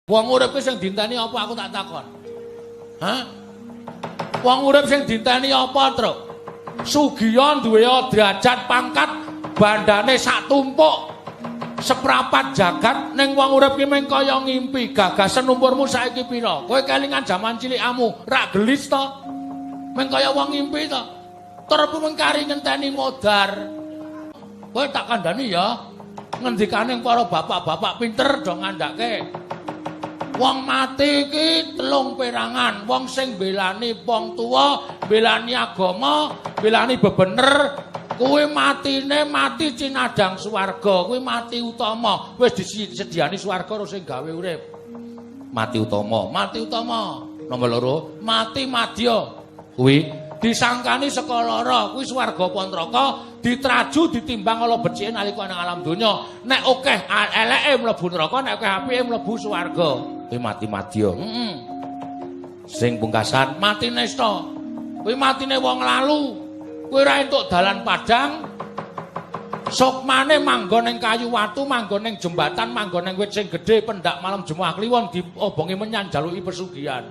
Wong urip ki sing dinteni apa aku tak takon? Hah? Wong urip sing dinteni apa, Truk? Sugiya duwe derajat pangkat bandane sak tumpuk seprapat jagat ning wong urip ki mung kaya ngimpi. Gagasen umurmu saiki pira? Kowe kelingan jaman cilikamu, rak gelis to? Mung kaya wong ngimpi to. Tur mung kari ngenteni modar. Kowe tak kandhani ya. Ngendikane para bapak-bapak pinter do ngandhake. Wong mati iki telung perangan, wong sing belani wong tuwa, belani agama, belani bebener, kuwi matine mati cinadang swarga, kuwi mati utama, wis disediani swarga karo sing gawe urip. Mati utama, mati utama. Nomor loro, mati madya. Kuwi disangkani saka lara, kuwi swarga apa neraka, diteraju ditimbang ala becike nalika nang alam donya. Nek akeh eleke mlebu neraka, nek akeh apike mlebu swarga. Kuwi mati madya. Heeh. Sing pungkasan mati nesta. Kuwi matine wong lalu. Kuwi ora entuk dalan padang. Sukmane manggon ning kayu watu, manggon ning jembatan, manggon ning wit sing gedhe, pendak malam Jemuah Kliwon diobongi menyan jaluki pesugihan.